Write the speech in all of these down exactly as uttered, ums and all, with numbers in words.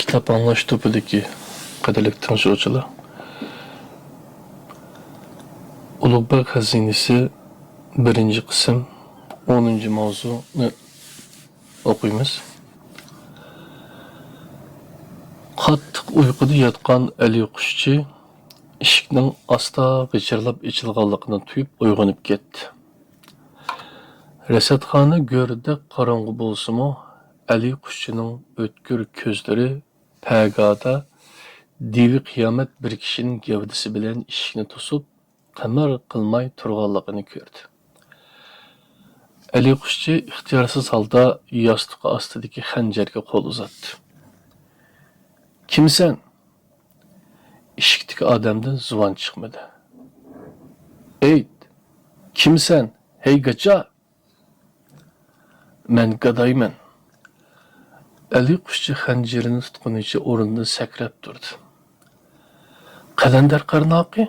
تاپاڭلاش توپىدىكى قەدىرلىك تىڭشىغۇچىلار، ئۇلۇغبەگ خەزىنىسى بىرىنچى قىسىم ئونىنچى ماۋزۇنى ئوقۇيمىز. قاتتىق ئۇيقۇدا ياتقان ئەلى قۇشچى ئىشىكنىڭ ئاستا غىچىرلاپ ئېچىلغانلىقىنى تۇيۇپ ئويغىنىپ كەتتى. رەسەتخانا گۆردەك قاراڭغۇ بولسىمۇ، ئەلى قۇشچىنىڭ ئۆتكۈر كۆزلىرى پەگادا دىۋى قىيامەت بىر كىشىنىڭ گەۋدىسى بىلەن ئىشىكنى توسۇپ، قىمىر قىلماي تۇرغانلىقىنى كۆردى. ئەلى قۇشچى ئىختىيارسىز ھالدا ياستۇقى ئاستىدىكى خەنجەرگە قول ئۇزاتتى. «كىمسەن؟» ئىشىكتىكى ئادەمدىن زۇۋان چىقمىدى. «ئېيت، كىمسەن، ھەي گاچا؟» «مەن گادايمەن.» ئەلى قۇشچى خەنجىرىنى تۇتقىنىچە ئورنىدىن سەكرەپ تۇردى. «قەلەندەر قارناقى؟»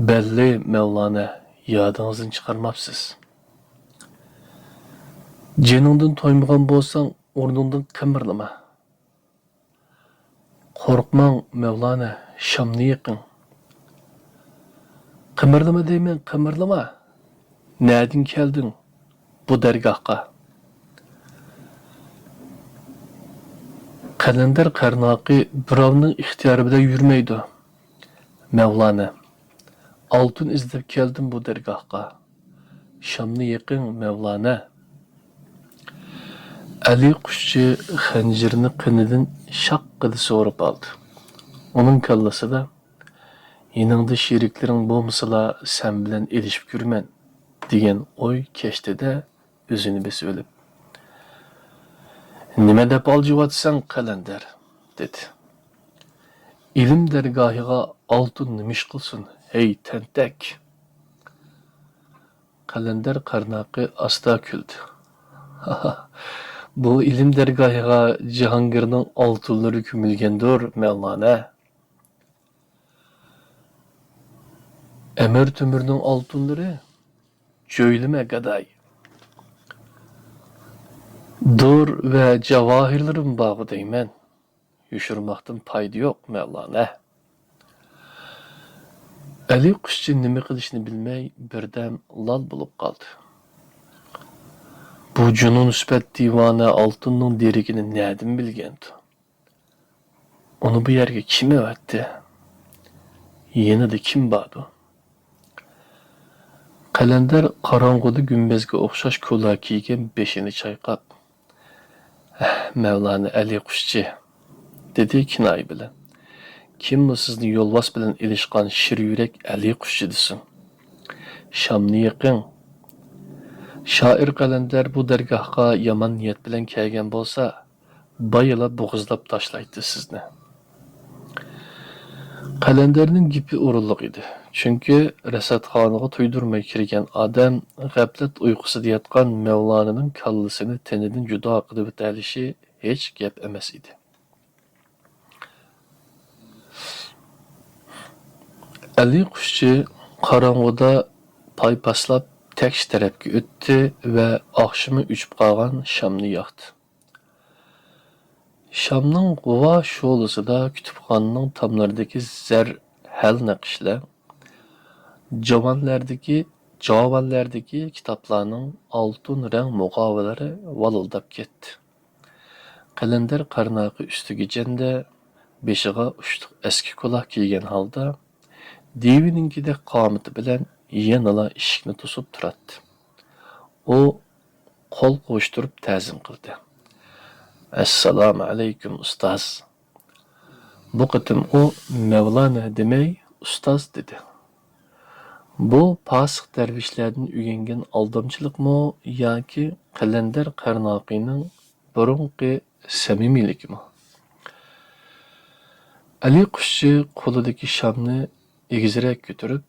«بەللى، مەۋلانە، يادىڭىزدىن چىقارماپسىز.» «جېنىڭدىن تويمىغان بولساڭ، ئورنۇڭدىن قىمىرلىما.» «قورقماڭ، مەۋلانە، شامنى يېقىڭ.» «قىمىرلىما دەيمەن، قىمىرلىما! نەدىن كەلدىڭ بۇ دەرگاھقا؟» «قەلەندەر قارناقى بىراۋنىڭ ئىختىيارى بىلەن يۈرمەيدۇ، مەۋلانە. ئالتۇن ئىزدەپ كەلدىم بۇ دەرگاھقا.» «شامنى يېقىڭ، مەۋلانە.» ئەلى قۇشچى خەنجىرىنى قېنىدىن شاققىدە سورۇپ ئالدى. ئۇنىڭ كاللىسىدا، «يېنىڭدا شېرىكلىرىڭ بولمىسىلا، سەن بىلەن ئېلىشىپ كۆرىمەن» دېگەن ئوي كەچتى-دە، ئۆزىنى بېسىۋېلىپ، «نېمە دەپ ئالجىۋاتىسەن، قەلەندەر؟» دېدى. «ئىلىم دەرگاھىغا ئالتۇن نېمە ئىش قىلسۇن، ھەي تەنتەك؟» قەلەندەر قارناقى ئاستا كۈلدى. «ھاھا، بۇ ئىلىم دەرگاھىغا جاھانگىرنىڭ ئالتۇنلىرى كۆمۈلگەندۇر، مەۋلانە.» «ئەمىر تۆمۈرنىڭ ئالتۇنلىرى؟ جۆيلىمە، گاداي. دۇر ۋە جاۋاھىرلىرىم بارغۇ دەيمەن. يوشۇرماقتىن پايدا يوق، مەۋلانە.» ئەلى قۇشچى نېمە قىلىشنى بىلمەي، بىردەم لال بولۇپ قالدى. بۇ جۇنۇن سۈپەت دىۋانە ئالتۇننىڭ دېرىكىنى نەدىن بىلگەندۇ؟ ئۇنى بۇ يەرگە كىم ئەۋەتتى؟ يېنىدا كىم باردۇ؟ قەلەندەر قاراڭغۇدا گۈمبەزگە ئوخشاش كولا كىيگەن بېشىنى چايقاپ، «ئەھ، مەۋلانا ئەلى قۇشچى» دېدى كىنايە بىلەن. «كىممۇ سىزنى يولۋاس بىلەن ئېلىشقان شىر يۈرەك ئەلى قۇشچى دېسۇن؟ شامنى يېقىڭ. شائىر قەلەندەر بۇ دەرگاھقا يامان نىيەت بىلەن كەلگەن بولسا، بايىلا بوغۇزلاپ تاشلايتتى سىزنى.» قەلەندەرنىڭ گېپى ئورۇنلۇق ئىدى، چۈنكى رەسەتخانىغا تۇيدۇرماي كىرگەن ئادەم غەپلەت ئۇيقۇسىدا ياتقان مەۋلانىنىڭ كاللىسىنى تېنىدىن جۇدا قىلىۋېتەلىشى ھېچ گەپ ئەمەس ئىدى. ئەلى قۇشچى قاراڭغۇدا پايپاسلاپ تەكشى تەرەپكە ئۆتتى ۋە ئاخشىمى ئۆچۈپ قالغان شامنى ياقتى. شامنىڭ غۇۋا شولىسىدا كۇتۇپخانىنىڭ تاملىرىدىكى زەر ھەل نەقىشلەر، جاۋانلەردىكى، جاۋانلەردىكى كىتابلارنىڭ ئالتۇن رەڭ مۇغاۋىلىرى ۋالىلداپ كەتتى. قەلەندەر قارناقى ئۈستىگە جەندە، بېشىغا ئۇچلۇق ئەسكى كۇلاھ كىيگەن ھالدا، دىۋىنىڭكىدەك قامىتى بىلەن يەنىلا ئىشىكنى توسۇپ تۇراتتى. ئۇ قول قوشتۇرۇپ تەزىم قىلدى. «ئەسسالامۇ ئەلەيكۇم، ئۇستاز!» بۇ قېتىم ئۇ «مەۋلانا» دېمەي، «ئۇستاز» دېدى. بۇ پاسىق دەرۋىشلەردىن ئۆگەنگەن ئالدامچىلىقمۇ ياكى قەلەندەر قەرناقىنىڭ بۇرۇنقى سەمىمىيلىكىمۇ؟ ئەلى قۇشچى قولىدىكى شامنى ئېگىزرەك كۆتۈرۈپ،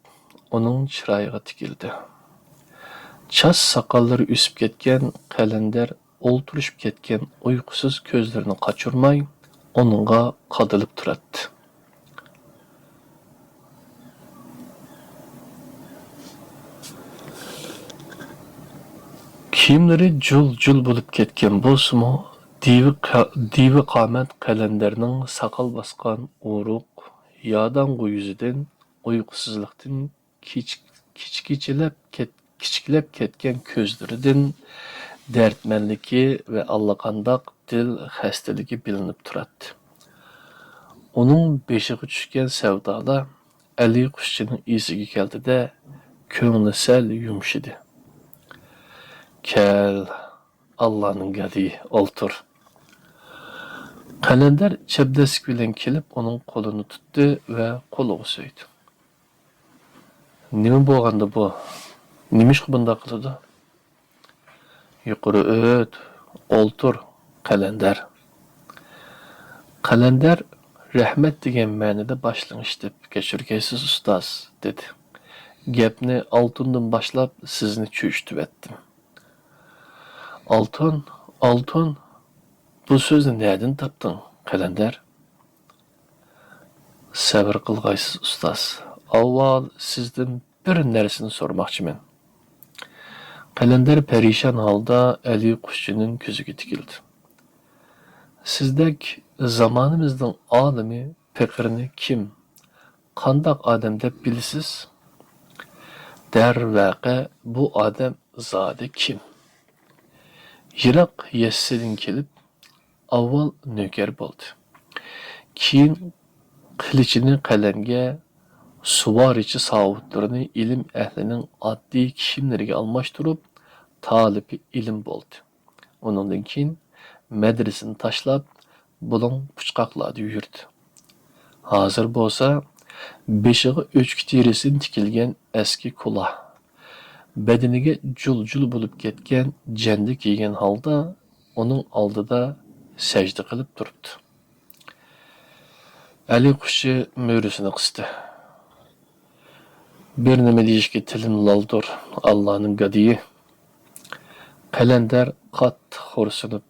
ئۇنىڭ چىرايىغا تىكىلدى. چاچ ساقاللىرى ئۆسۈپ كەتكەن قەلەندەر ئولتۇرۇشۇپ كەتكەن ئۇيقۇسىز كۆزلىرىنى قاچۇرماي، ئۇنىڭغا قادىلىپ تۇراتتى. كىيىملىرى جۇل-جۇل بولۇپ كەتكەن بولسىمۇ، دىۋى قا-، دىۋى قامەت قەلەندەرنىڭ ساقال باسقان ئورۇق، ياداڭغۇ يۈزىدىن، ئۇيقۇسىزلىقتىن كېچىك-، كېچىكىچىلەپ كەت-، كىچىكلەپ كەتكەن كۆزلىرىدىن دەردمەنلىكى ۋە ئاللىقانداق دىل خەستىلىكى بىلىنىپ تۇراتتى. ئۇنىڭ بېشىغا چۈشكەن سەۋدالار ئەلى قۇشچىنىڭ ئېسىگە كەلدى-دە، كۆڭلى سەل يۇمشىدى. «كەل، ئاللانىڭ گادىيى، ئولتۇر.» قەلەندەر چەبدەسلىك بىلەن كېلىپ، ئۇنىڭ قولىنى تۇتتى ۋە قولىغا سۆيدى. «نېمە بولغاندا بۇ؟ نېمىشقا بۇنداق قىلىدۇ؟» «يۇقىرى ئۆت، ئولتۇر، قەلەندەر.» قەلەندەر «رەھمەت» دېگەن مەنىدە باشلىڭىچ دەپ، «كەچۈرگەيسىز، ئۇستاز» دېدى. «گەپنى ئالتۇندىن باشلاپ سىزنى چۆچۈتۈۋەتتىم.» «ئالتۇن، ئالتۇن، بۇ سۆزنى نەدىن تاپتىڭ، قەلەندەر؟» «سەۋر قىلغايسىز، ئۇستاز. ئاۋۋال سىزدىن بىر نەرسىنى سورىماقچىمەن.» قەلەندەر پەرىشان ھالدا ئەلى قۇشچىنىڭ كۆزىگە تىكىلدى. «سىزدەك زامانىمىزنىڭ ئالىمى، پېقىرنى كىم، قانداق ئادەم دەپ بىلىسىز؟» دەرۋەقە، بۇ ئادەم زادى كىم؟ يىراق يەسسىدىن كېلىپ، ئاۋۋال نۆكەر بولدى. كېيىن قىلىچىنى قەلەمگە، سۇۋارىچە ساۋۇتلىرىنى ئىلىم ئەھلىنىڭ ئاددىي كىيىملىرىگە ئالماشتۇرۇپ، تالىپى ئىلىم بولدى. ئۇنىڭدىن كېيىن مەدرىسىنى تاشلاپ، بۇلۇڭ پۇچقاقلاردا يۈردى. ھازىر بولسا بېشىغا ئۆچكە تېرىسىدىن تىكىلگەن ئەسكى كۇلاھ، بەدىنىگە جۇل-جۇل بولۇپ كەتكەن جەندە كىيگەن ھالدا ئۇنىڭ ئالدىدا سەجدە قىلىپ تۇرۇپتۇ. ئەلى قۇشچى مۈرىسىنى قىستى. «بىر نېمە دېيىشكە تىلىم لالدۇر، ئاللانىڭ گادىيى.» قەلەندەر قاتتىق خورسىنىپ،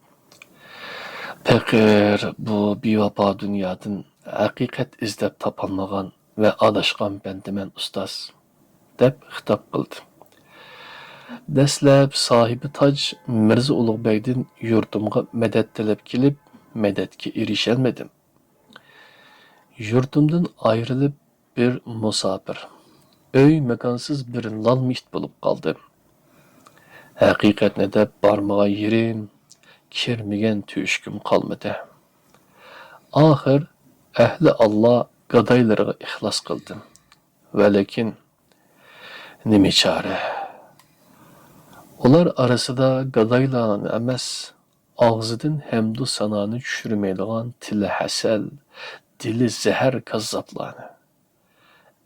«پېقىر بۇ بىۋاپا دۇنيادىن ھەقىقەت ئىزدەپ تاپالمىغان ۋە ئاداشقان بەندىمەن، ئۇستاز.» دەپ خىتاب قىلدى. «دەسلەپ ساھىبى تاج مىرزا ئۇلۇغ بەگدىن يۇرتۇمغا مەدەت تىلەپ كېلىپ، مەدەتكە ئېرىشەلمىدىم. يۇرتۇمدىن ئايرىلىپ، بىر مۇساپىر، ئۆي ماكانسىز بىر لالما ئىت بولۇپ قالدىم. ھەقىقەتنى دەپ بارمىغان يېرىم، كىرمىگەن تۆشۈكۈم قالمىدى. ئاخىر ئەھلى ئاللا گادايلىرىغا ئىخلاس قىلدىم. ۋەلىكىن نېمە چارە؟ ئۇلار ئارىسىدا گادايلارنى ئەمەس، ئاغزىدىن ھەمدۇ سانانى چۈشۈرمەيدىغان تىلى ھەسەل، دىلى زەھەر كاززاپلارنى،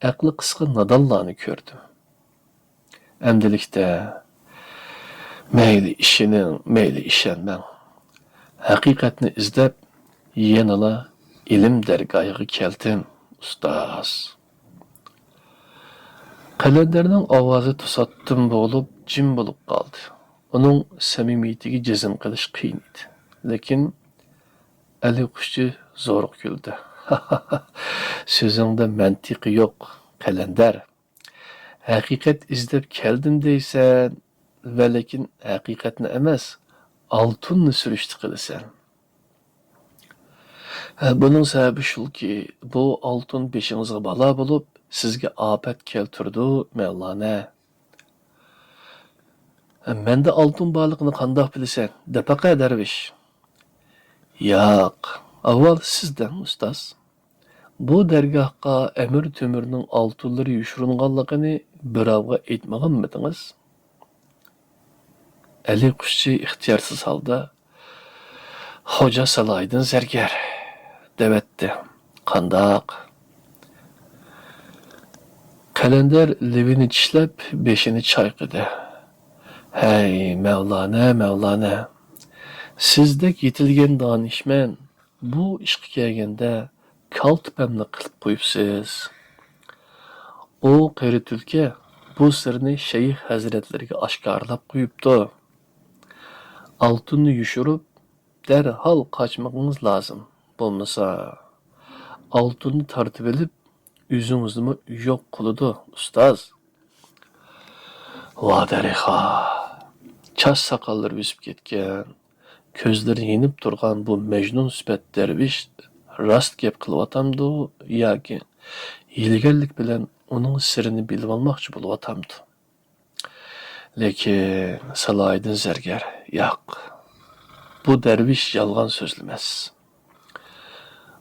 ئەقلى قىسقا نادانلارنى كۆردۈم. ئەمدىلىكتە مەيلى ئىشىنىڭ، مەيلى ئىشەنمەڭ. ھەقىقەتنى ئىزدەپ، يەنىلا ئىلىم دەرگاھىغا كەلدىم، ئۇستاز.» قەلەندەرنىڭ ئاۋازى توساتتىن بوغۇلۇپ، جىم بولۇپ قالدى. ئۇنىڭ سەمىمىيىتىگە جەزم قىلىش قىيىن ئىدى. لېكىن ئەلى قۇشچى زورۇق كۈلدى. «سۆزۈڭدە مەنتىقى يوق، قەلەندەر. ھەقىقەت ئىزدەپ كەلدىم دەيسەن، ۋەلىكىن ھەقىقەتنى ئەمەس، ئالتۇننى سۈرۈشتە قىلىسەن. ھە، بۇنىڭ سەۋەبى شۇكى، بۇ ئالتۇن بېشىڭىزغا بالا بولۇپ، سىزگە ئاپەت كەلتۈرىدۇ، مەۋلانە.» «ھە، مەندە ئالتۇن بارلىقىنى قانداق بىلىسەن، دەپەقە دەرۋىش؟» «ياق، ئاۋۋال سىز دەڭ، ئۇستاز. بۇ دەرگاھقا ئەمىر تۆمۈرنىڭ ئالتۇنلىرى يوشۇرۇنغانلىقىنى بىراۋغا ئېيتمىغانمىدىڭىز؟» ئەلى قۇشچى ئىختىيارسىز ھالدا، «خوجا سالاھىدىن زەرگەر» دەۋەتتى. «قانداق؟» قەلەندەر لېۋىنى چىشلەپ، بېشىنى چايقىدى. «ھەي، مەۋلانە، مەۋلانە! سىزدەك يېتىلگەن دانىشمەن بۇ ئىشقا كەلگەندە كالتە پەملىك قىلىپ قويۇپسىز. ئۇ قېرى تۈلكە بۇ سىرنى شەيخ ھەزرەتلىرىگە ئاشكارىلاپ قويۇپتۇ. ئالتۇننى يوشۇرۇپ، دەرھال قاچمىقىڭىز لازىم. بولمىسا، ئالتۇننى تارتىۋېلىپ، ئۆزىڭىزنىمۇ يوق قىلىدۇ، ئۇستاز.» ۋادەرىخا! چاچ ساقاللىرى ئۆسۈپ كەتكەن، كۆزلىرى يېنىپ تۇرغان بۇ مەجنۇن سۈپەت دەرۋىش راست گەپ قىلىۋاتامدۇ ياكى ھىيلىگەرلىك بىلەن ئۇنىڭ سىرىنى بىلىۋالماقچى بولۇۋاتامدۇ؟ لېكىن سالاھىدىن زەرگەر: «ياق، بۇ دەرۋىش يالغان سۆزلىمەس.»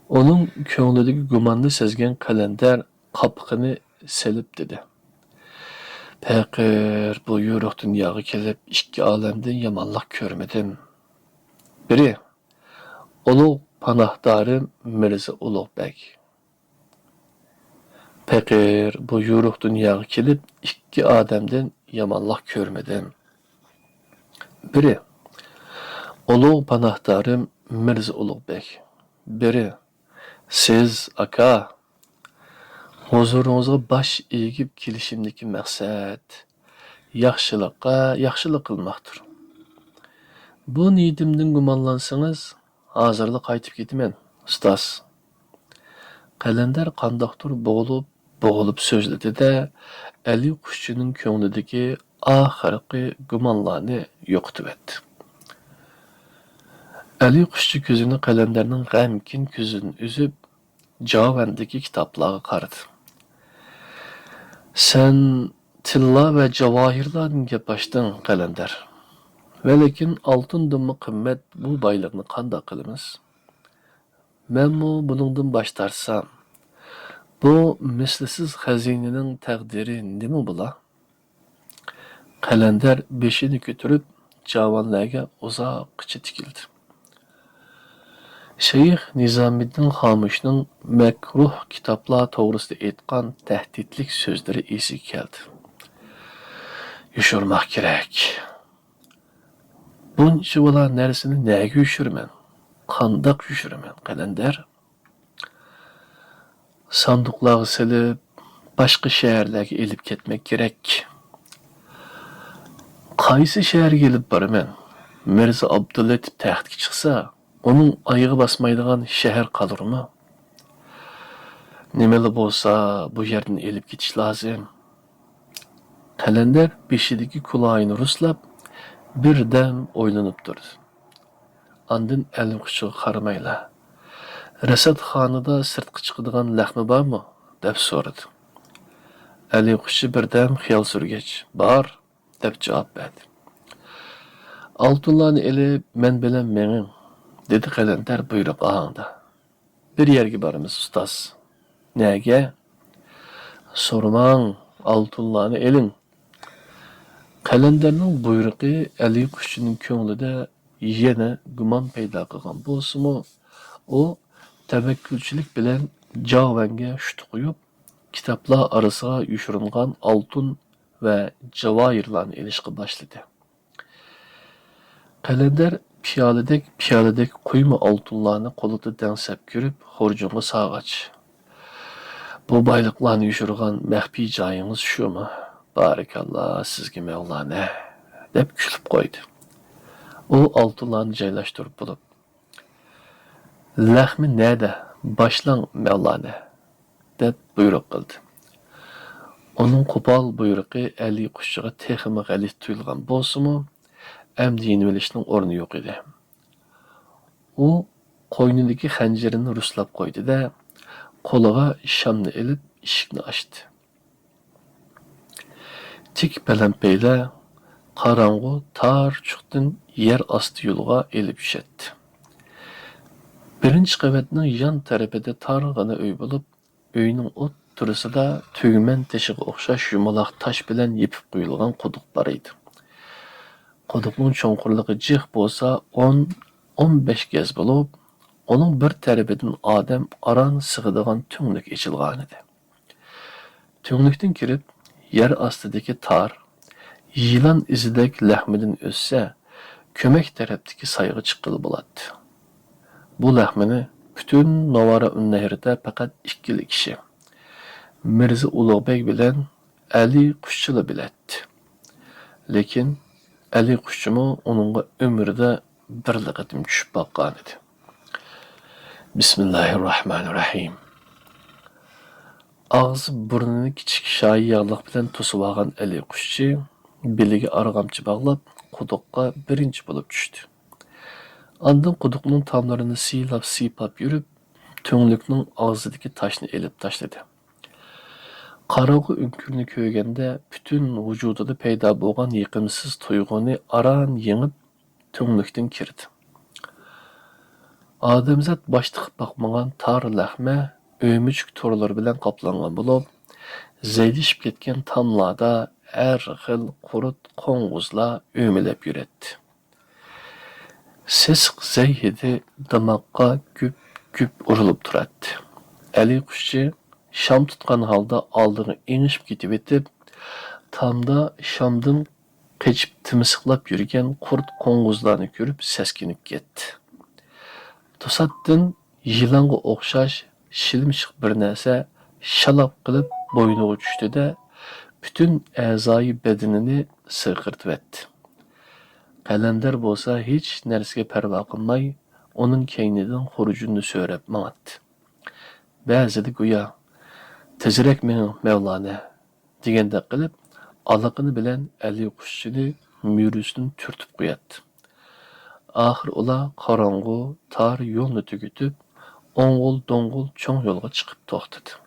ئۇنىڭ كۆڭلىدىكى گۇماننى سەزگەن قەلەندەر قاپىقىنى سېلىپ دېدى: «پېقىر، بۇ يورۇق دۇنياغا كېلىپ ئىككى ئالەمدىن يامانلىق كۆرمىدىم. بىرى، ئۇلۇغ پاناھدارىم مىرزا ئۇلۇغ بەگ.» پېقىر، بۇ يورۇق دۇنياغا كېلىپ ئىككى ئادەمدىن يامانلىق كۆرمىدىم. بىرى، ئۇلۇغ پاناھدارىم مىرزا ئۇلۇغ بەگ. بىرى، سىز، ئاكا. ھۇزۇرىڭىزغا باش ئېگىپ كېلىشىمدىكى مەقسەت ياخشىلىققا ياخشىلىق قىلماقتۇر. بۇ نىيىتىمدىن گۇمانلانسىڭىز، ھازىرلا قايتىپ كېتىمەن، ئۇستاز. قەلەندەر قانداقتۇر بوغۇلۇپ، بوغۇلۇپ سۆزلىدى-دە، ئەلى قۇشچىنىڭ كۆڭلىدىكى ئاخىرقى گۇمانلارنى يوقىتىۋەتتى. ئەلى قۇشچى كۆزىنى قەلەندەرنىڭ غەمكىن كۆزىدىن ئۈزۈپ، جاۋەندىكى كىتابلارغا قارىدى. سەن تىللا ۋە جاۋاھىرلاردىن گەپ ئاچتىڭ، قەلەندەر. ۋەلىكىن ئالتۇندىنمۇ قىممەت بۇ بايلىقنى قانداق قىلىمىز؟ مەنمۇ بۇنىڭدىن باش تارتسام، بۇ مىسلىسىز خەزىنىنىڭ تەقدىرى نېمە بولا؟ قەلەندەر بېشىنى كۆتۈرۈپ، جاۋانلەرگە ئۇزاققىچە تىكىلدى. شەيخ نىزامىددىن خامۇشنىڭ مەكرۇھ كىتابلار توغرىسىدا ئېيتقان تەھدىتلىك سۆزلىرى ئېسىگە كەلدى. يوشۇرماق كېرەك. بۇنچە بالا نەرسىنى نەگە يوشۇرىمەن؟ قانداق يوشۇرىمەن، قەلەندەر؟ ساندۇقلارغا سېلىپ، باشقا شەھەرلەرگە ئېلىپ كەتمەك كېرەك. قايسى شەھەرگە ئېلىپ بارىمەن؟ مىرزا ئابدۇللېتىپ تەختكە چىقسا، ئۇنىڭ ئايىغى باسمايدىغان شەھەر قالۇرمۇ؟ نېمىلا بولسا، بۇ يەردىن ئېلىپ كېتىش لازىم. قەلەندەر بېشىدىكى كۇلايىنى رۇسلاپ، بىردەم ئويلىنىپ تۇردى. ئاندىن ئەلى قۇشچىغا قارىمايلا، «رەسەتخانىدا سىرتقا چىقىدىغان لەخمە بارمۇ؟» دەپ سورىدى. ئەلى قۇشچى بىردەم خىيال سۈرگەچ، «بار» دەپ جاۋاب بەردى. «ئالتۇنلارنى ئېلىپ، مەن بىلەن مېڭىڭ»، دېدى قەلەندەر بۇيرۇق ئاھاڭدا. «بىر يەرگە بارىمىز، ئۇستاز.» «نەگە؟» «سورىماڭ، ئالتۇنلارنى ئېلىڭ.» قەلەندەرنىڭ بۇيرۇقى ئەلى قۇشچىنىڭ كۆڭلىدە يەنە گۇمان پەيدا قىلغان بولسىمۇ، ئۇ تەۋەككۈلچىلىك بىلەن جاۋەنگە شۇت قويۇپ، كىتابلار ئارىسىغا يوشۇرۇنغان ئالتۇن ۋە جاۋاھىرلارنى ئېلىشقا باشلىدى. قەلەندەر پىيالىدەك، پىيالىدەك قۇيما ئالتۇنلارنى قولىدا دەڭسەپ كىرىپ، خۇرجۇنغا سالغاچ، «بۇ بايلىقلارنى يوشۇرغان مەخپىي جايىڭىز شۇمۇ؟ بارىكاللا سىزگە، مەۋلانە!» دەپ كۈلۈپ قويدى. ئۇ ئالتۇنلارنى جايلاشتۇرۇپ بولۇپ، «لەخمە نەدە؟ باشلاڭ، مەۋلانە!» دەپ بۇيرۇق قىلدى. ئۇنىڭ قوپال بۇيرۇقى ئەلى قۇشچىغا تېخىمۇ غەلىتە تۇيۇلغان بولسىمۇ، ئەمدى يېنىۋېلىشنىڭ ئورنى يوق ئىدى. ئۇ قوينىدىكى خەنجىرىنى رۇسلاپ قويدى-دە، قولىغا شامنى ئېلىپ، ئىشىكنى ئاچتى. تىك پەلەمپەيلەر قاراڭغۇ تار چۇقتىن يەر ئاستى يولغا ئېلىپ چۈشەتتى. بىرىنچى قەۋەتنىڭ يان تەرىپىدە تارغىنا ئۆي بولۇپ، ئۆينىڭ ئوتتۇرىسىدا تۈگمەن تېشىغا ئوخشاش يۇمىلاق تاش بىلەن يېپىپ قويۇلغان قۇدۇق بار ئىدى. قۇدۇقنىڭ چوڭقۇرلۇقى جىق بولسا ئون، ئون بەش گەز بولۇپ، ئۇنىڭ بىر تەرىپىدىن ئادەم ئاران سىغىدىغان تۈڭلۈك ئېچىلغانىدى. تۈڭلۈكتىن كىرىپ، يەر ئاستىدىكى تار، يىلان ئىزىدەك لەخمىدىن ئۆتسە، كۆمەك تەرەپتىكى سايغا چىققىلى بولاتتى. بۇ لەخمىنى پۈتۈن ناۋارا ئۈننەھرىدە پەقەت ئىككىلا كىشى، مىرزا ئۇلۇغ بەگ بىلەن ئەلى قۇشچىلا بىلەتتى. لېكىن ئەلى قۇشچىمۇ ئۇنىڭغا ئۆمرىدە بىرلا قېتىم چۈشۈپ باققانىدى. بىسمىللاھىرراھمانىرراھىم. ئاغزى بۇرنىنى كىچىك شايى ياغلىق بىلەن توسۇۋالغان ئەلى قۇشچى بېلىگە ئارغامچا باغلاپ، قۇدۇققا بىرىنچى بولۇپ چۈشتى. ئاندىن قۇدۇقنىڭ تاملىرىنى سىيلاپ-سىيپاپ يۈرۈپ، تۈڭلۈكنىڭ ئاغزىدىكى تاشنى ئېلىپ تاشلىدى. قاراڭغۇ ئۆڭكۈرنى كۆرگەندە، پۈتۈن ۋۇجۇدىدا پەيدا بولغان يېقىمسىز تۇيغۇنى ئاران يېڭىپ، تۈڭلۈكتىن كىردى. ئادەمزات باش تىقىپ باقمىغان تار لەخمە، ئۆمۈچۈك تورلىرى بىلەن قاپلانغان بولۇپ، زەيدىشىپ كەتكەن تاملاردا ھەر خىل قۇرت، قوڭغۇزلار ئۆمىلەپ يۈرەتتى. سېسىق زەي ھىدى دىماغقا گۈپ-گۈپ ئۇرۇلۇپ تۇراتتى. ئەلى قۇشچى شام تۇتقان ھالدا ئالدىغا ئېڭىشىپ كېتىۋېتىپ، تامدا شامدىن قېچىپ تىمسىقلاپ يۈرگەن قۇرت، قوڭغۇزلارنى كۆرۈپ سەسكىنىپ كەتتى. توساتتىن يىلانغا ئوخشاش شىلىمشىق بىر نەرسە شالاپ قىلىپ بوينىغا چۈشتى-دە، پۈتۈن ئەزايى بەدىنىنى سىرقىرىتىۋەتتى. قەلەندەر بولسا ھېچ نەرسىگە پەرۋا قىلماي، ئۇنىڭ كەينىدىن خۇرجۇننى سۆرەپ ماڭاتتى. بەزىدە گويا، «تېزرەك مېڭىڭ، مەۋلانە!» دېگەندەك قىلىپ، ئالىقىنى بىلەن ئەلى قۇشچىنى مۈرىسىدىن تۈرتۈپ قوياتتى. ئاخىر ئۇلار قاراڭغۇ، تار يولنى تۈگىتىپ، ئوڭغۇل-دوڭغۇل چوڭ يولغا چىقىپ توختىدى.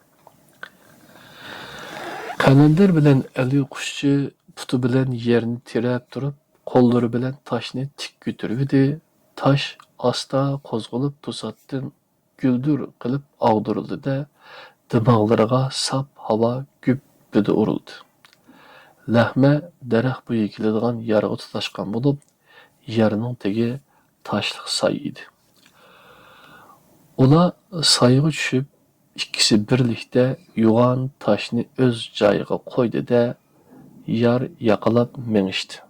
قەلەندەر بىلەن ئەلى قۇشچى پۇتى بىلەن يەرنى تىرەپ تۇرۇپ، قوللىرى بىلەن تاشنى تىك كۆتۈرۈۋىدى. تاش ئاستا قوزغىلىپ، توساتتىن گۈلدۈر قىلىپ ئاغدۇرۇلدى-دە، دىماغلىرىغا ساپ ھاۋا گۈپپىدە ئۇرۇلدى. لەخمە دەرەخ بويى كېلىدىغان يارغا تۇتاشقان بولۇپ، يارنىڭ تېگى تاشلىق ساي ئىدى. ئۇلار سايغا چۈشۈپ، ئىككىسى بىرلىكتە يوغان تاشنى ئۆز جايىغا قويدى-دە، يار ياقىلاپ مېڭىشتى.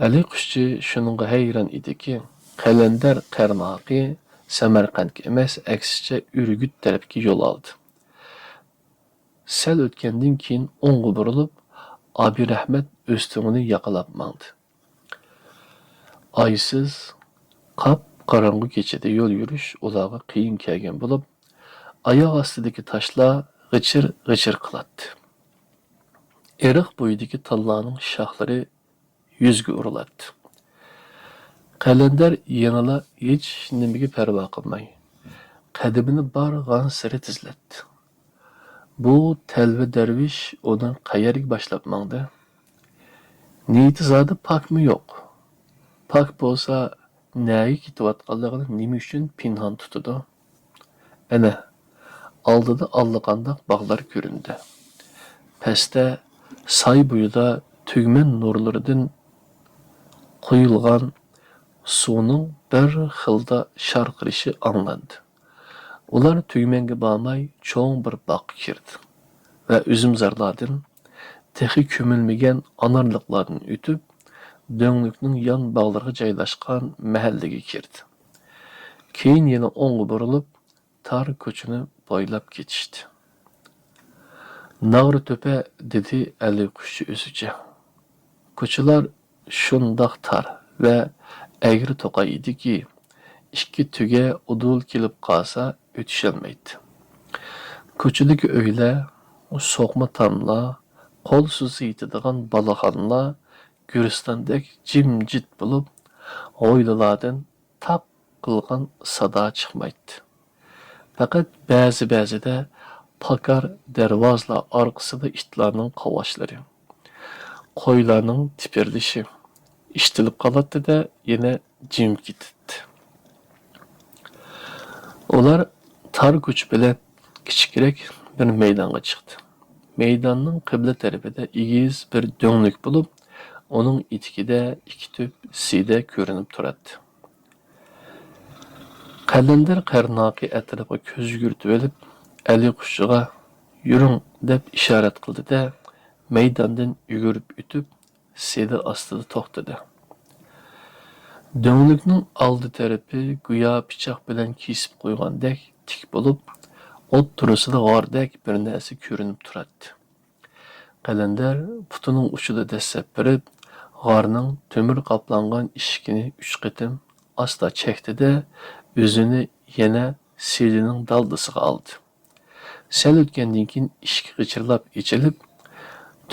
ئەلى قۇشچى شۇنىڭغا ھەيران ئىدىكى، قەلەندەر قەرناقى سەمەرقەنتكە ئەمەس، ئەكسىچە ئۈرگۈت تەرەپكە يول ئالدى. سەل ئۆتكەندىن كېيىن ئوڭغا بۇرۇلۇپ، ئابىرەھمەت ئۆستىڭىنى ياقىلاپ ماڭدى. ئايسىز، قاپقاراڭغۇ كېچىدە يول يۈرۈش ئۇلارغا قىيىن كەلگەن بولۇپ، ئاياغ ئاستىدىكى تاشلار غىچىر-غىچىر قىلاتتى. ئېرىق بويىدىكى تاللارنىڭ شاخلىرى يۈزگە ئۇرۇلاتتى. قەلەندەر يەنىلا ھېچ نېمىگە پەرۋا قىلماي، قەدىمىنى بارغانسېرى تېزلەتتى. بۇ تەلۋە دەرۋىش ئۇنى قەيەرگە باشلاپ ماڭدى؟ نىيىتى زادى پاكمۇ يوق؟ پاك بولسا، نەگە كېتىۋاتقانلىقىنى نېمە ئۈچۈن پىنھان تۇتىدۇ؟ ئەنە، ئالدىدا ئاللىقانداق باغلار كۆرۈندى. پەستە، ساي بويىدا تۈگمەن نۇرلىرىدىن قۇيۇلغان سۇنىڭ بىر خىلدا شارقىرىشى ئاڭلاندى. ئۇلار تۈگمەنگە بارماي، چوڭ بىر باغقا كىردى ۋە ئۈزۈمزارلاردىن، تېخى كۆمۈلمىگەن ئانارلىقلاردىن ئۆتۈپ، دۆڭلۈكنىڭ يان باغلىرىغا جايلاشقان مەھەللىگە كىردى. كېيىن يەنە ئوڭغا بۇرۇلۇپ، تار كوچىنى بويلاپ كېتىشتى. «ناغرا تۆپە» دېدى ئەلى قۇشچى ئۆزىچە. كوچىلار شۇنداق تار ۋە ئەگرى توقاي ئىدىكى، ئىككى تۆگە ئۇدۇل كېلىپ قالسا ئۆتۈشەلمەيتتى. كوچىدىكى ئۆيلەر، سوقما تاملار، قول سوزسا يېتىدىغان بالاخانىلار گۈلىستاندەك جىمجىت بولۇپ، ھويلىلاردىن تاق قىلغان سادا چىقمايتتى. پەقەت بەزى-بەزىدە پاكار دەرۋازىلار ئارقىسىدا ئىتلارنىڭ قاۋاشلىرى، قويلارنىڭ تىپىرلىشى ئىشىتىلىپ قالاتتى-دە، يەنە جىم كېتەتتى. ئۇلار تار كوچا بىلەن كىچىكرەك بىر مەيدانغا چىقتى. مەيداننىڭ قىبلە تەرىپىدە ئېگىز بىر دۆڭلۈك بولۇپ، ئۇنىڭ ئېتىكىدە ئىككى تۈپ سىدە كۆرۈنۈپ تۇراتتى. قەلەندەر قەرناقى ئەتراپقا كۆز يۈگۈرتۈۋېلىپ، ئەلى قۇشچىغا «يۈرۈڭ» دەپ ئىشارەت قىلدى-دە، مەيداندىن يۈگۈرۈپ ئۆتۈپ، سىدە ئاستىدا توختىدى. دۆڭلۈكنىڭ ئالدى تەرىپى گويا پىچاق بىلەن كېسىپ قويغاندەك تىك بولۇپ، ئوتتۇرىسىدا غاردەك بىر نەرسە كۆرۈنۈپ تۇراتتى. قەلەندەر پۇتىنىڭ ئۇچىدا دەسسەپ بېرىپ، غارنىڭ تۆمۈر قاپلانغان ئىشىكىنى ئۈچ قېتىم ئاستا چەكتى-دە، ئۆزىنى يەنە سىدىنىڭ دالدىسىغا ئالدى. سەل ئۆتكەندىن كېيىن ئىشىك غىچىرلاپ ئېچىلىپ،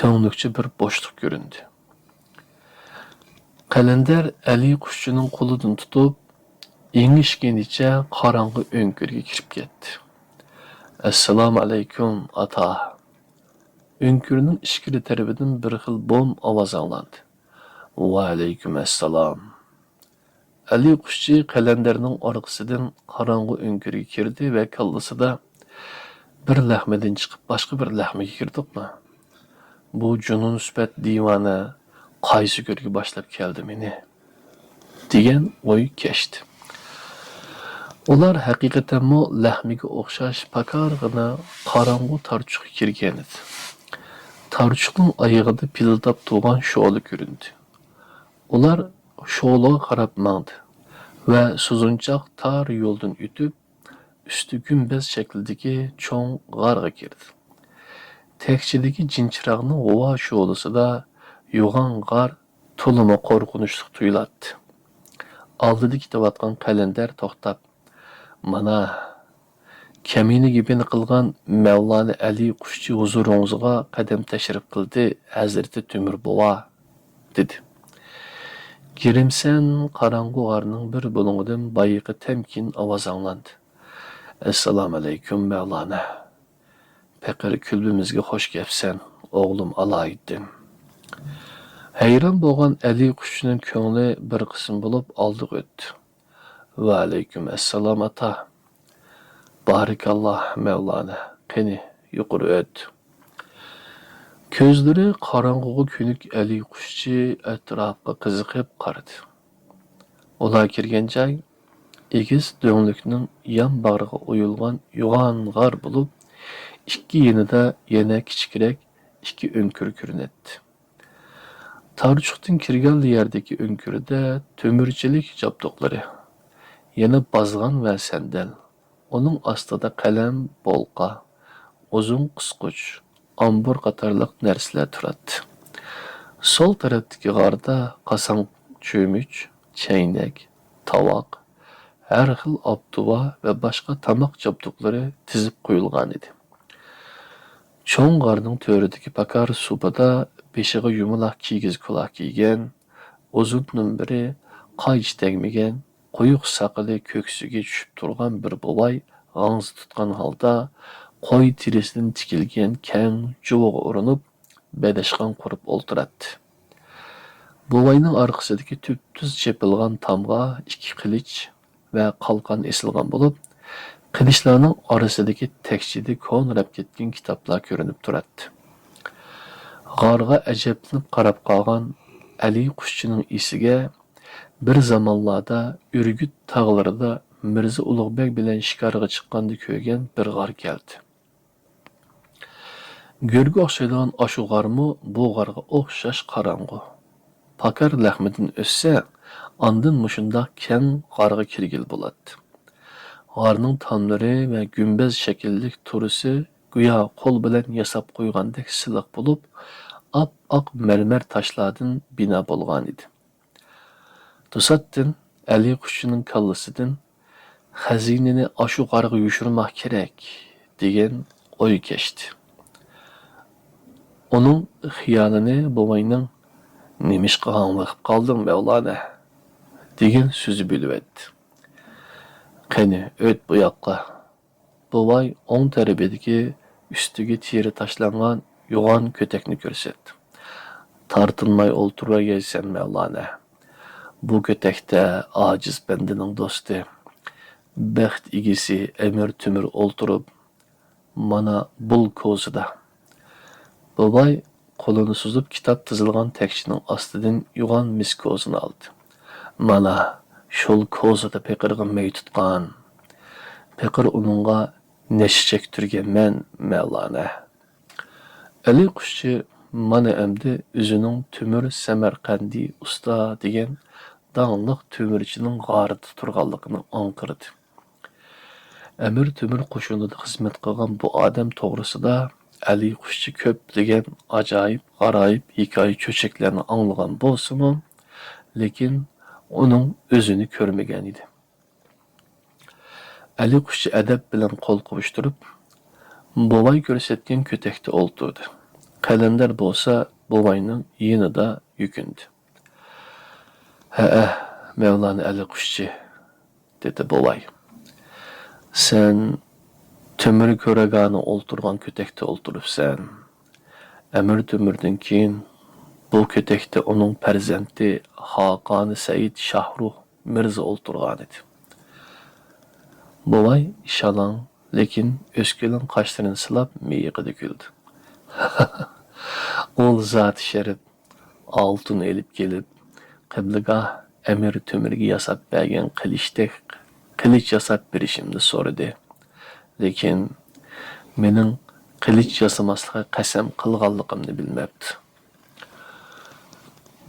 تۈڭلۈكچە بىر بوشلۇق كۆرۈندى. قەلەندەر ئەلى قۇشچىنىڭ قولىدىن تۇتۇپ، ئېڭىشكىنىچە قاراڭغۇ ئۆڭكۈرگە كىرىپ كەتتى. ئەسسالامۇ ئەلەيكۇم، ئاتا. ئۆڭكۈرنىڭ ئىچكىرى تەرىپىدىن بىر خىل بوم ئاۋاز ئاڭلاندى. ۋەئەلەيكۇم ئەسسالام. ئەلى قۇشچى قەلەندەرنىڭ ئارقىسىدىن قاراڭغۇ ئۆڭكۈرگە كىردى ۋە كاللىسىدا، بىر لەخمىدىن چىقىپ باشقا بىر لەخمىگە كىردۇقمۇ؟ بۇ جۇنۇن سۈپەت دىۋانە قايسى گۆرگە باشلاپ كەلدى مېنى؟ دېگەن ئوي كەچتى. ئۇلار ھەقىقەتەنمۇ لەخمىگە ئوخشاش پاكارغىنا قاراڭغۇ تارچۇققا كىرگەنىدى. تارچۇقنىڭ ئايىغىدا پىلىلداپ تۇرغان شولا كۆرۈندى. ئۇلار شولىغا قاراپ ماڭدى ۋە سوزۇنچاق تار يولدىن ئۆتۈپ، ئۈستى گۈمبەز شەكلىدىكى چوڭ غارغا كىردى. تەكچىدىكى جىنچىراغنىڭ غۇۋا شولىسىدا يوغان غار تولىمۇ قورقۇنچلۇق تۇيۇلاتتى. ئالدىدا كېتىۋاتقان قەلەندەر توختاپ، مانا، كەمىنە گېپىنى قىلغان مەۋلانە ئەلى قۇشچى ھۇزۇرىڭىزغا قەدەم تەشرىپ قىلدى، ھەزرىتى تۆمۈر بوۋا، دېدى. گىرىمسەن قاراڭغۇ غارنىڭ بىر بۇلۇڭىدىن بايىقى تەمكىن ئاۋاز ئاڭلاندى. ئەسسالامۇ ئەلەيكۇم، مەۋلانە. پېقىر كۈلبىمىزگە خوش كەپسەن، ئوغلۇم ئالايىتتىن. ھەيران بولغان ئەلى قۇشچىنىڭ كۆڭلى بىر قىسىم بولۇپ ئالدىغا ئۆتتى. ۋەئەلەيكۇم ئەسسالام، ئاتا. بارىكاللا، مەۋلانە. قېنى، يۇقىرى ئۆت. كۆزلىرى قاراڭغۇغا كۆنۈك ئەلى قۇشچى ئەتراپقا قىزىقىپ قارىدى. ئۇلار كىرگەن جاي ئېگىز دۆڭلۈكنىڭ يان باغرىغا ئويۇلغان يوغان غار بولۇپ، ئىككى يېنىدا يەنە كىچىكرەك ئىككى ئۆڭكۈر كۆرۈنەتتى. تارچۇقتىن كىرگەنلا يەردىكى ئۆڭكۈردە تۆمۈرچىلىك جابدۇقلىرى، يەنە بازغان ۋە سەندەل، ئۇنىڭ ئاستىدا قەلەم، بولقا، ئۇزۇن قىسقۇچ، ئامبۇر قاتارلىق نەرسىلەر تۇراتتى. سول تەرەپتىكى غاردا قاساڭ، چۆمۈچ، چەينەك، تاۋاق، ھەر خىل ئاپتۇۋا ۋە باشقا تاماق جابدۇقلىرى تىزىپ قويۇلغانىدى. چوڭ غارنىڭ تۆرىدىكى پاكار سۇپىدا بېشىغا يۇمىلاق كىگىز كۇلاق كىيگەن، ئۇزۇن نومبىرى قايچا تەگمىگەن، قويۇق ساقىلى كۆكسىگە چۈشۈپ تۇرغان بىر بوۋاي غاڭزا تۇتقان ھالدا قوي تېرىسىدىن تىكىلگەن كەڭ جۇۋىغا ئۇرۇنۇپ، بەدەشقان قۇرۇپ ئولتۇراتتى. بوۋاينىڭ ئارقىسىدىكى تۈپتۈز چېپىلغان تامغا ئىككى قىلىچ ۋە قالقان ئېسىلغان بولۇپ، قىلىچلارنىڭ ئارىسىدىكى تەكچىدە كونىراپ كەتكەن كىتابلار كۆرۈنۈپ تۇراتتى. غارغا ئەجەبلىنىپ قاراپ قالغان ئەلى قۇشچىنىڭ ئېسىگە بىر زامانلاردا ئۈرگۈت تاغلىرىدا مىرزا ئۇلۇغبەگ بىلەن شىكارغا چىققاندا كۆرگەن بىر غار كەلدى. گۆرگە ئوخشايدىغان ئاشۇ غارمۇ بۇ غارغا ئوخشاش قاراڭغۇ. پاكار لەخمىدىن ئۆتسە، ئاندىن مۇشۇنداق كەڭ غارغا كىرگىلى بولاتتى. غارنىڭ تاملىرى ۋە گۈمبەز شەكىللىك تورۇسى گويا قول بىلەن ياساپ قويغاندەك سىلىق بولۇپ، ئاپئاق مەرمەر تاشلاردىن بىنا بولغانىدى. توساتتىن ئەلى قۇشچىنىڭ كاللىسىدىن، خەزىنىنى ئاشۇ غارغا يوشۇرماق كېرەك، دېگەن ئوي كەچتى. ئۇنىڭ خىيالىنى بوۋاينىڭ، نېمىشقا ھاڭۋېقىپ قالدىڭ، مەۋلانە؟ دېگەن سۆزى بۆلۈۋەتتى. قېنى، ئۆت بۇ ياققا. بوۋاي ئوڭ تەرىپىدىكى ئۈستىگە تېرە تاشلانغان يوغان كۆتەكنى كۆرسەتتى. تارتىنماي ئولتۇرۇۋەرگەيسەن، مەۋلانە. بۇ كۆتەكتە ئاجىز بەندىنىڭ دوستى، بەخت ئىگىسى ئەمىر تۆمۈر ئولتۇرۇپ، مانا بۇل كوزىدا. بوۋاي قولىنى سوزۇپ، كىتاب تىزىلغان تەكچىنىڭ ئاستىدىن يوغان مىس كوزىنى ئالدى. مانا، شۇل كوزىدا پېقىرغا مەي تۇتقان، پېقىر ئۇنىڭغا نەشە چەكتۈرگەنمەن، مەۋلانە. ئەلى قۇشچى مانا ئەمدى ئۆزىنىڭ تۆمۈر سەمەرقەندى ئۇستا دېگەن داڭلىق تۆمۈرچىنىڭ غارىدا تۇرغانلىقىنى ئاڭقىردى. ئەمىر تۆمۈر قوشۇنىدا خىزمەت قىلغان بۇ ئادەم توغرىسىدا ئەلى قۇشچى كۆپلىگەن ئاجايىپ-غارايىپ ھېكايە-چۆچەكلەرنى ئاڭلىغان بولسىمۇ، لېكىن ئۇنىڭ ئۆزىنى كۆرمىگەنىدى. ئەلى قۇشچى ئەدەپ بىلەن قول قوۋۇشتۇرۇپ، بوۋاي كۆرسەتكەن كۆتەكتە ئولتۇردى. قەلەندەر بولسا بوۋاينىڭ يېنىدا يۈكۈندى. ھەئە، مەۋلانا ئەلى قۇشچى، دېدى بوۋاي. سەن تۆمۈر كۆرەگانى ئولتۇرغان كۆتەكتە ئولتۇرۇپسەن. ئەمىر تۆمۈردىن كېيىن بۇ كۆتەكتە ئۇنىڭ پەرزەنتى خاقانى سەئىد شاھرۇھ مىرزا ئولتۇرغانىدى. بوۋاي شالاڭ، لېكىن ئۆسكىلىڭ قاشلىرىنى سىلاپ مىيىقىدا كۈلدى. ئۇ زاتى شەرىپ ئالتۇن ئېلىپ كېلىپ، قىبلىگاھ ئەمىر تۆمۈرگە ياساپ بەرگەن قىلىچتەك قىلىچ ياساپ بېرىشىمنى سورىدى. لېكىن مېنىڭ قىلىچ ياسىماسلىققا قەسەم قىلغانلىقىمنى بىلمەپتۇ.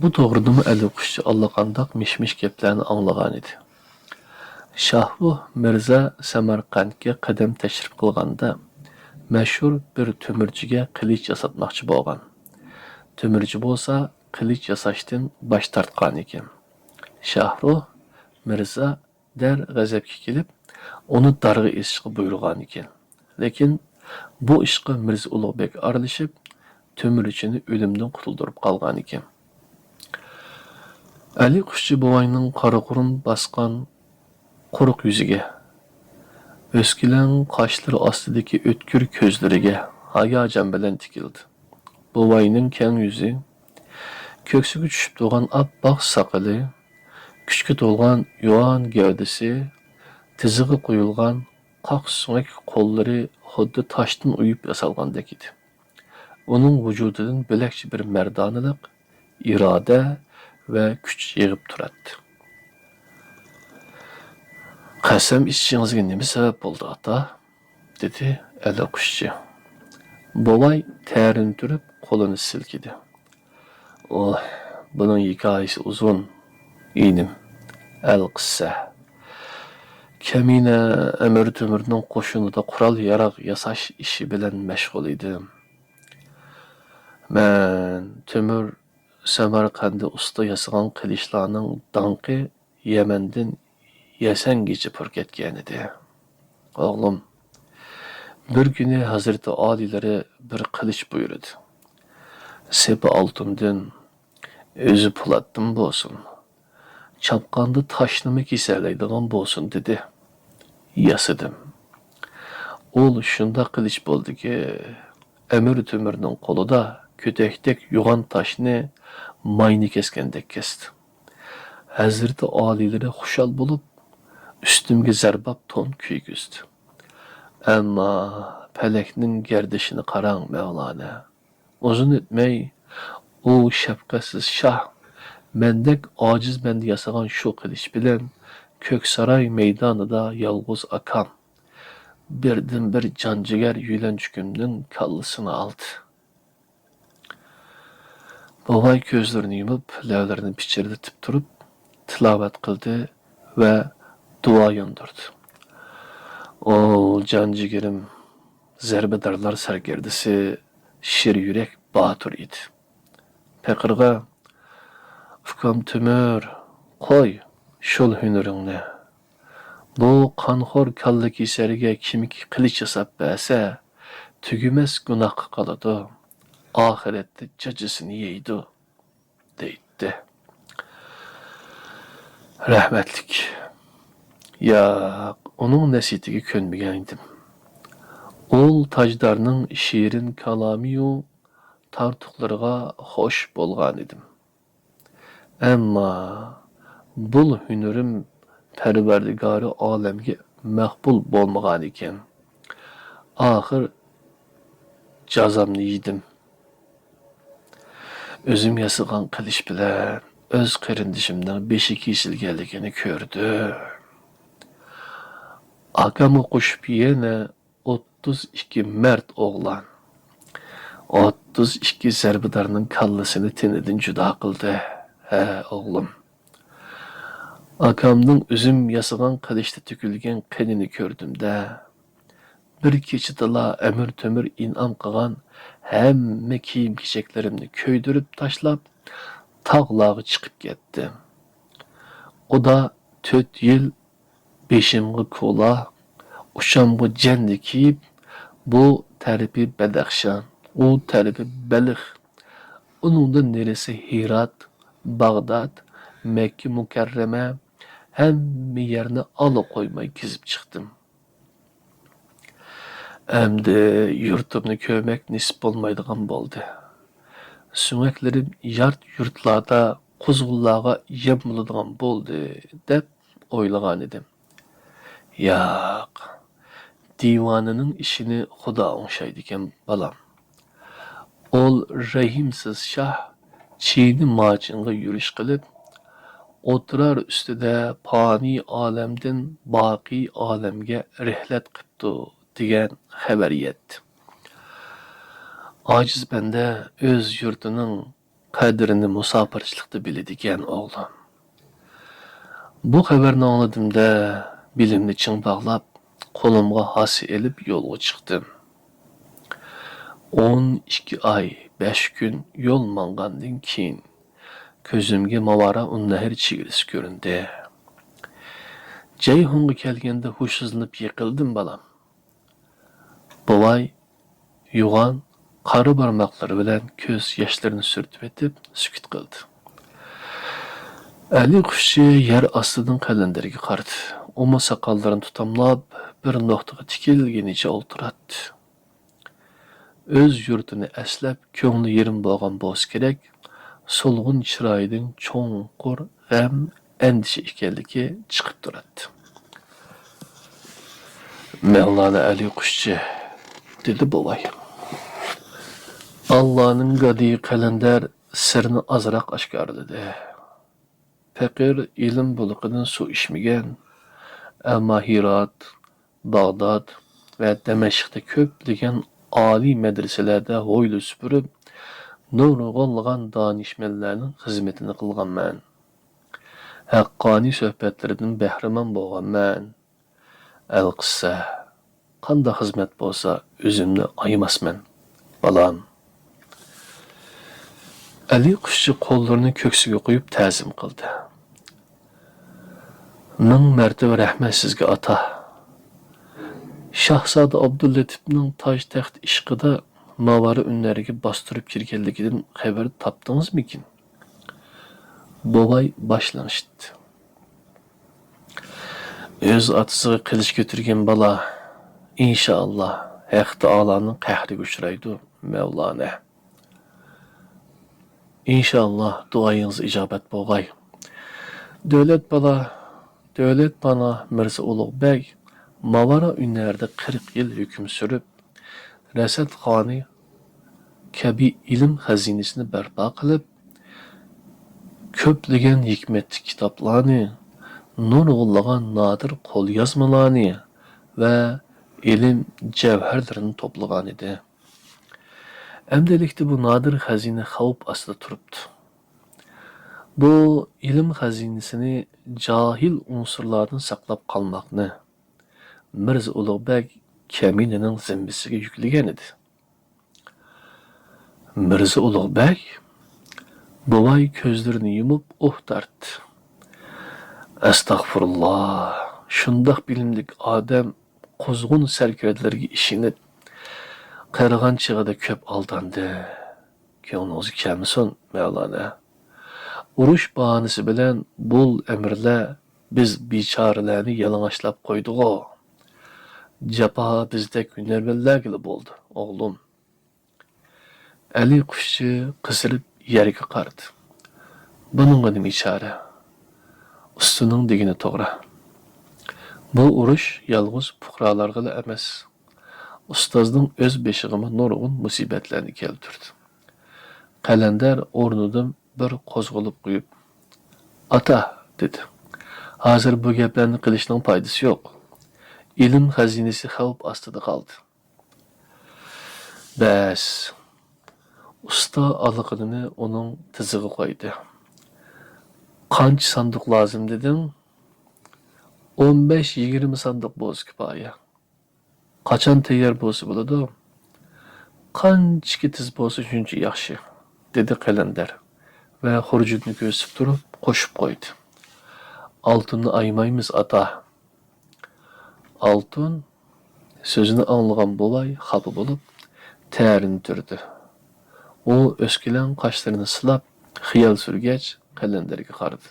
بۇ توغرىدىمۇ ئەلى قۇشچى ئاللىقانداق مىش-مىش گەپلەرنى ئاڭلىغانىدى. شاھرۇھ مىرزا سەمەرقەنتكە قەدەم تەشرىپ قىلغاندا، مەشھۇر بىر تۆمۈرچىگە قىلىچ ياساتماقچى بولغان. تۆمۈرچى بولسا قىلىچ ياساشتىن باش تارتقانىكەن. شاھرۇھ مىرزا دەر غەزەپكە كېلىپ، ئۇنى دارغا ئېسىشقا بۇيرۇغانىكەن. لېكىن بۇ ئىشقا مىرزا ئۇلۇغبېك ئارىلىشىپ، تۆمۈرچىنى ئۆلۈمدىن قۇتۇلدۇرۇپ قالغانىكەن. ئەلى قۇشچى بوۋاينىڭ قارا قۇرۇم باسقان قۇرۇق يۈزىگە، ئۆسكىلەڭ قاشلىرى ئاستىدىكى ئۆتكۈر كۆزلىرىگە ھاياجان بىلەن تىكىلدى. بوۋاينىڭ كەڭ يۈزى، كۆكسىگە چۈشۈپ تۇرغان ئاپئاق ساقىلى، كۈچكە تولغان يوغان گەۋدىسى، تىزىغا قويۇلغان قاق سۆڭەك قوللىرى خۇددى تاشتىن ئويۇپ ياسالغاندەك ئىدى. ئۇنىڭ ۋۇجۇدىدىن بۆلەكچە بىر مەردانىلىق، ئىرادە ۋە كۈچ يېغىپ تۇراتتى. «قەسەم ئىچىشىڭىزگە نېمە سەۋەب بولدى، ئاتا؟» دېدى ئەلى قۇشچى. بوۋاي تەرىنى تۈرۈپ قولىنى سىلكىدى. ئوھ، بۇنىڭ ھېكايىسى ئۇزۇن، ئىنىم. ئەلقىسسە، كەمىنە ئەمىر تۆمۈرنىڭ قوشۇنىدا قورال-ياراغ ياساش ئىشى بىلەن مەشغۇل ئىدىم. مەن تۆمۈر سەمەرقەندى ئۇستا ياسىغان قىلىچلارنىڭ داڭقى يەمەندىن يەسەنگىچە پۇر كەتكەنىدى. ئوغلۇم، بىر كۈنى ھەزرىتى ئالىيلىرى بىر قىلىچ بۇيرۇدى. سېپى ئالتۇندىن، ئۆزى پولاتتىن بولسۇن، چاپقاندا تاشنىمۇ كېسەلەيدىغان بولسۇن، دېدى. ياسىدىم. ئۇ شۇنداق قىلىچ بولدىكى، ئەمىر تۆمۈرنىڭ قولىدا كۆتەكتەك يوغان تاشنى ماينى كەسكەندەك كەستى. ھەزرىتى ئالىيلىرى خۇشال بولۇپ، ئۈستۈمگە زەرباب تون كىيگۈزدى. ئەمما پەلەكنىڭ گەردىشىنى قاراڭ، مەۋلانا. ئۇزۇن ئۆتمەي، ئۇ شەپقەتسىز شاھ مەندەك ئاجىز بەندە ياسىغان شۇ قىلىچ بىلەن كۆكساراي مەيدانىدا يالغۇز ئاكام، بىردىنبىر جان-جىگەر يۆلەنچۈكۈمنىڭ كاللىسىنى ئالدى. بوۋاي كۆزلىرىنى يۇمۇپ، لەۋلىرىنى پىچىرلىتىپ تۇرۇپ تىلاۋەت قىلدى ۋە دۇئا ياندۇردى. ئوۋ، جان-جىگىرىم، زەربىدارلار سەركەردىسى شىر يۈرەك باتۇر ئىدى. پېقىرغا، ئۇكام تۆمۈر، قوي شۇل ھۈنىرىڭنى. بۇ قانخور كاللا كېسەرگە كىمكى قىلىچ ياساپ بەرسە، تۈگىمەس گۇناھقا قالىدۇ، ئاخىرەتتە جاجىسىنى يەيدۇ، دەيتتى. رەھمەتلىك. ياق، ئۇنىڭ نەسىھىتىگە كۆنمىگەنىدىم. ئۇل تاجدارنىڭ شېرىن كالامىيۇ تارتۇقلىرىغا خوش بولغانىدىم. ئەمما بۇل ھۈنىرىم پەرۋەردىگارى ئالەمگە مەقبۇل بولمىغانىكەن. ئاخىر جازامنى يېدىم. ئۆزۈم ياسىغان قىلىچ بىلەن ئۆز قېرىندىشىمنىڭ بېشى كېسىلگەنلىكىنى كۆردۈم. ئاكامغا قوشۇپ يەنە ئوتتۇز ئىككى مەرد ئوغلان، ئوتتۇز ئىككى زەربىدارنىڭ كاللىسىنى تېنىدىن جۇدا قىلدى. ھە، ئوغلۇم. ئاكامنىڭ ئۆزۈم ياسىغان قىلىچتا تۆكۈلگەن قېنىنى كۆردۈم-دە. بىر كېچىدىلا ئەمىر تۆمۈر ئىنئام قىلغان ھەممە كىيىم-كېچەكلىرىمنى كۆيدۈرۈپ تاشلاپ، تاغلارغا چىقىپ كەتتىم. ئۇدا تۆت يىل بېشىمغا كولا، ئۇچامغا جەندە كىيىپ، بۇ تەرىپى بەدەخشان، ئۇ تەرىپى بەلخ، ئۇنىڭدىن نېرىسى ھىرات، باغداد، مەككە مۇكەررەمە، ھەممە يەرنى ئالا قويماي كېزىپ چىقتىم. ئەمدى يۇرتۇمنى كۆرمەك نېسىپ بولمايدىغان بولدى. سۆڭەكلىرىم يارت-يۇرتلاردا قۇزغۇنلارغا يەم بولىدىغان بولدى، دەپ ئويلىغانىدىم. ياق، دىۋانىنىڭ ئىشىنى خۇدا ئوڭشايدىكەن، بالام. ئول رەھىمسىز شاھ چىنى ماچىنغا يۈرۈش قىلىپ، ئولتۇرار ئۈستىدە پانىي ئالەمدىن باقىي ئالەمگە رىھلەت قىپتۇ، دېگەن خەۋەر يەتتى. ئاجىز بەندە ئۆز يۇرتىنىڭ قەدرىنى مۇساپىرچىلىقتا بىلىدىكەن، ئوغلۇم. بۇ خەۋەرنى ئاڭلىدىم-دە، بېلىمنى چىڭ باغلاپ، قولۇمغا ھاسا ئېلىپ يولغا چىقتىم. ئون ئىككى ئاي، بەش كۈن يول ماڭغاندىن كېيىن، كۆزۈمگە ماۋارا ئۇن نەھرى چېگرىسى كۆرۈندى. جەيھۇنغا كەلگەندە ھوشسىزلىنىپ يىقىلدىم، بالام. بوۋاي يوغان قارا بارماقلىرى بىلەن كۆز ياشلىرىنى سۈرتۈۋېتىپ سۈكۈت قىلدى. ئەلى قۇشچى يەر ئاستىدىن قەلەندەرگە قارىدى. ئۇمۇ ساقاللىرىنى تۇتاملاپ، بىر نۇقتىغا تىكىلگىنىچە ئولتۇراتتى. ئۆز يۇرتىنى ئەسلەپ، كۆڭلى يېرىم بولغان بولسا كېرەك، سولغۇن چىرايىدىن چوڭقۇر غەم، ئەندىشە ئىكەنلىكى چىقىپ تۇراتتى. «مەۋلانا ئەلى قۇشچى»، دېدى بوۋاي. ئاللانىڭ گادىيى قەلەندەر سىرنى ئازراق ئاشكارىلىدى. پېقىر ئىلىم بۇلىقىدىن سۇ ئىچمىگەن، ئەمما ھىرات، باغداد ۋە دەمەشقتە كۆپلىگەن ئالىي مەدرىسەلەردە ھويلا سۈپۈرۈپ، نۇرغۇنلىغان دانىشمەنلەرنىڭ خىزمىتىنى قىلغانمەن. ھەققانىي سۆھبەتلىرىدىن بەھرىمەن بولغانمەن. ئەلقىسسە، قانداق خىزمەت بولسا، ئۆزۈمنى ئايىماسمەن، بالام. ئەلى قۇشچى قوللىرىنى كۆكسىگە قويۇپ تەزىم قىلدى. مىڭ مەرتىۋە رەھمەت سىزگە، ئاتا. شاھزادە ئابدۇللېتىپنىڭ تاج-تەخت ئىشقىدا ماۋارا ئۈنەرگە باستۇرۇپ كىرگەنلىكىدىن خەۋەر تاپتىڭىزمىكىن؟ بوۋاي باش لىڭشىتتى. ئۆز ئاتىسىغا قىلىچ كۆتۈرگەن بالا، ئىنشائاللا، ھەق تائالانىڭ قەھرىگە ئۇچرايدۇ، مەۋلانا. ئىنشائاللا، دۇئايىڭىز ئىجابەت بولغاي. دۆلەت بالا، دۆلەت بانا مىرزا ئۇلۇغ بەگ ماۋارا ئۈنەردە قىرىق يىل ھۆكۈم سۈرۈپ، رەسەتخانى كەبى ئىلىم خەزىنىسىنى بەرپا قىلىپ، كۆپلىگەن ھېكمەتلىك كىتابلارنى، نۇرغۇنلىغان نادىر قوليازمىلارنى ۋە ئىلىم جەۋھەرلىرىنى توپلىغانىدى. ئەمدىلىكتە بۇ نادىر خەزىنە خەۋپ ئاستىدا تۇرۇپتۇ. بۇ ئىلىم خەزىنىسىنى جاھىل ئۇنسۇرلاردىن ساقلاپ قالماقنى مىرزا ئۇلۇغ بەگ كەمىنىنىڭ زىممىسىگە يۈكلىگەنىدى. مىرزا ئۇلۇغ بەگ؟ بوۋاي كۆزلىرىنى يۇمۇپ ئۇھ تارتتى. ئەستەغپۇرۇللا، شۇنداق بىلىملىك ئادەم قۇزغۇن سەركەردىلەرگە ئىشىنىپ، قېرىغان چېغىدا كۆپ ئالداندى. كۆڭلىڭىزگە كەلمىسۇن، مەۋلانا. ئۇرۇش باھانىسى بىلەن بۇل ئەمىرلەر بىز بىچارىلەرنى يالىڭاچلاپ قويدىغۇ. جاپا بىزدەك ھۈنەرۋەنلەرگىلا بولدى، ئوغلۇم. ئەلى قۇشچى قىزىرىپ يەرگە قارىدى. بۇنىڭغا نېمە چارە؟ ئۇستىنىڭ دېگىنى توغرا. بۇ ئۇرۇش يالغۇز پۇقرالارغىلا ئەمەس، ئۇستازنىڭ ئۆز بېشىغىمۇ نۇرغۇن مۇسىبەتلەرنى كەلتۈردى. قەلەندەر ئورنىدىن بىر قوزغىلىپ قويۇپ، «ئاتا»، دېدى، «ھازىر بۇ گەپلەرنى قىلىشنىڭ پايدىسى يوق. ئىلىم خەزىنىسى خەۋپ ئاستىدا قالدى.» بەس. ئۇستا ئالىقىنىنى ئۇنىڭ تىزىغا قويدى. «قانچە ساندۇق لازىم دېدىڭ؟» «ئون بەش، يىگىرمە ساندۇق بولسا كۇپايە.» «قاچان تەييار بولسا بولىدۇ؟» «قانچىكى تېز بولسا، شۇنچە ياخشى»، دېدى قەلەندەر ۋە خۇرجۇننى كۆرسىتىپ تۇرۇپ قوشۇپ قويدى، «ئالتۇننى ئايىمايمىز، ئاتا.» «ئالتۇن؟» سۆزىنى ئاڭلىغان بوۋاي خاپا بولۇپ، تەرىنى تۈردى. ئۇ ئۆسكىلەڭ قاشلىرىنى سىلاپ، خىيال سۈرگەچ، قەلەندەرگە قارىدى.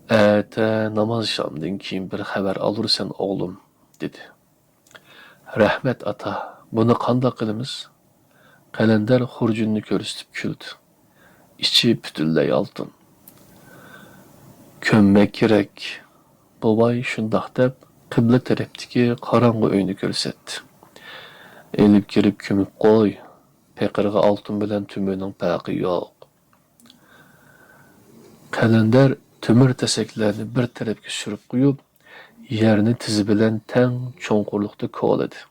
«ئەتە ناماز شامدىن كېيىن بىر خەۋەر ئالۇرسەن، ئوغلۇم» دېدى. «رەھمەت، ئاتا، بۇنى قانداق قىلىمىز؟» قەلەندەر خۇرجۇننى كۆرسىتىپ كۈلدى. ئىچى پۈتۈنلەي ئالتۇن. «كۆممەك كېرەك.» بوۋاي شۇنداق دەپ، قىبلە تەرەپتىكى قاراڭغۇ ئۆينى كۆرسەتتى. «ئېلىپ كىرىپ كۆمۈپ قوي. پېقىرغا ئالتۇن بىلەن تۆمۈرنىڭ پەرقى يوق.» قەلەندەر تۆمۈر تەسەكلەرنى بىر تەرەپكە سۈرۈپ قويۇپ، يەرنى تىزى بىلەن تەڭ چوڭقۇرلۇقتا كولىدى.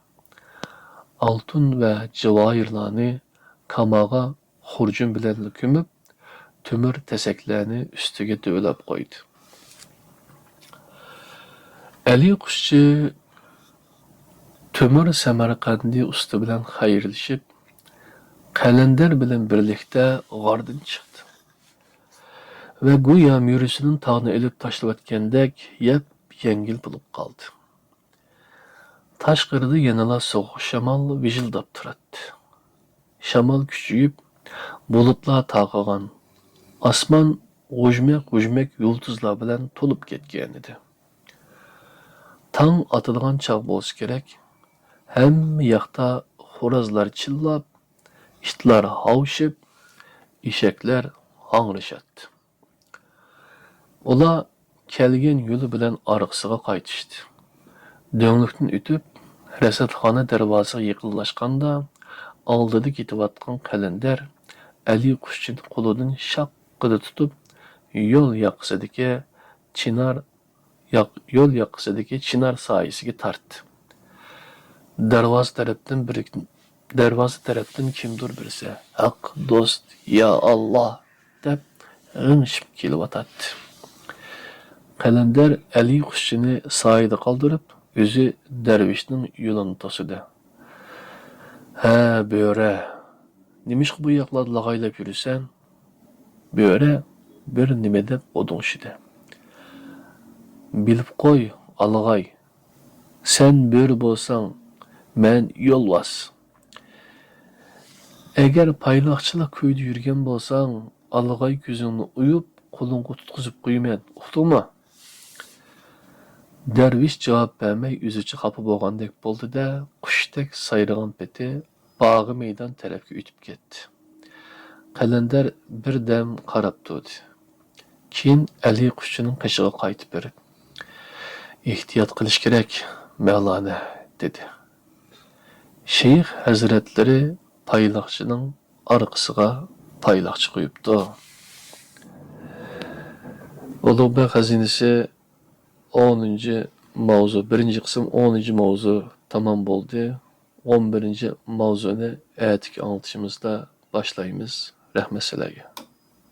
ئالتۇن ۋە جاۋاھىرلارنى كاماغا خۇرجۇن بىلەن كۆمۈپ، تۆمۈر تەسەكلەرنى ئۈستىگە دۆۋىلەپ قويدى. ئەلى قۇشچى تۆمۈر سەمەرقەندى ئۇستا بىلەن خەيرلىشىپ، قەلەندەر بىلەن بىرلىكتە غاردىن چىقتى ۋە گويا مۈرىسىدىن تاغنى ئېلىپ تاشلىۋەتكەندەك يەپ-يەڭگىل بولۇپ قالدى. تاشقىرىدا يەنىلا سوغۇق شامال ۋىژىلداپ تۇراتتى. شامال كۈچىيىپ، بۇلۇتلار تارقىغان، ئاسمان غۇژمەك-غۇژمەك يۇلتۇزلار بىلەن تولۇپ كەتكەنىدى. تاڭ ئاتىدىغان چاغ بولسا كېرەك، ھەممە ياقتا خورازلار چىللاپ، ئىتلار ھاۋشىپ، ئېشەكلەر ھاڭرىشاتتى. ئۇلار كەلگەن يولى بىلەن ئارقىسىغا قايتىشتى. دۆڭلۈكتىن ئۆتۈپ، رەسەتخانا دەرۋازىسىغا يېقىنلاشقاندا، ئالدىدا كېتىۋاتقان قەلەندەر ئەلى قۇشچىنى قولىدىن شاققىدە تۇتۇپ، يول ياقىسىدىكى چىنار ياق-، يول ياقىسىدىكى چىنار سايىسىگە تارتتى. دەرۋازا تەرەپتىن بىر، دەرۋازا تەرەپتىن كىمدۇر بىرسى، «ھەق دوست، يا ئاللا!» دەپ غىڭشىپ كېلىۋاتاتتى. قەلەندەر ئەلى قۇشچىنى سايىدا قالدۇرۇپ، ئۆزى دەرۋىشنىڭ يولىنى توسىدى. «ھە، بۆرە، نېمىشقا بۇ ياقلاردا لاغايلاپ يۈرىسەن؟» بۆرە بىر نېمە دەپ غودۇڭشىدى. «بىلىپ قوي، ئالىغاي، سەن بۆرە بولساڭ، مەن يولۋاس. ئەگەر پايلاقچىلىق كويىدا يۈرگەن بولساڭ، ئالىغاي كۆزۈڭنى ئويۇپ، قولۇڭغا تۇتقۇزۇپ قويىمەن، ئۇقتۇڭمۇ؟» دەرۋىش جاۋاب بەرمەي، ئۆزىچە خاپا بولغاندەك بولدى-دە، قۇشتەك سايرىغان پېتى باغ مەيدان تەرەپكە ئۆتۈپ كەتتى. قەلەندەر بىردەم قاراپ تۇردى. كېيىن ئەلى قۇشچىنىڭ قېشىغا قايتىپ بېرىپ، «ئېھتىيات قىلىش كېرەك، مەۋلانا» دېدى. شەيخ ھەزرەتلىرى پايلاقچىنىڭ ئارقىسىغا پايلاقچى قويۇپتۇ. ئۇلۇغبەگ خەزىنىسى، ئونىنچى ماۋزۇ، بىرىنچى قىسىم، ئونىنچى ماۋزۇ تامام بولدى. ئون بىرىنچى ماۋزۇنى ئەتىكى ئاڭلىتىشىمىزدا باشلايمىز. رەھمەت سىلەرگە.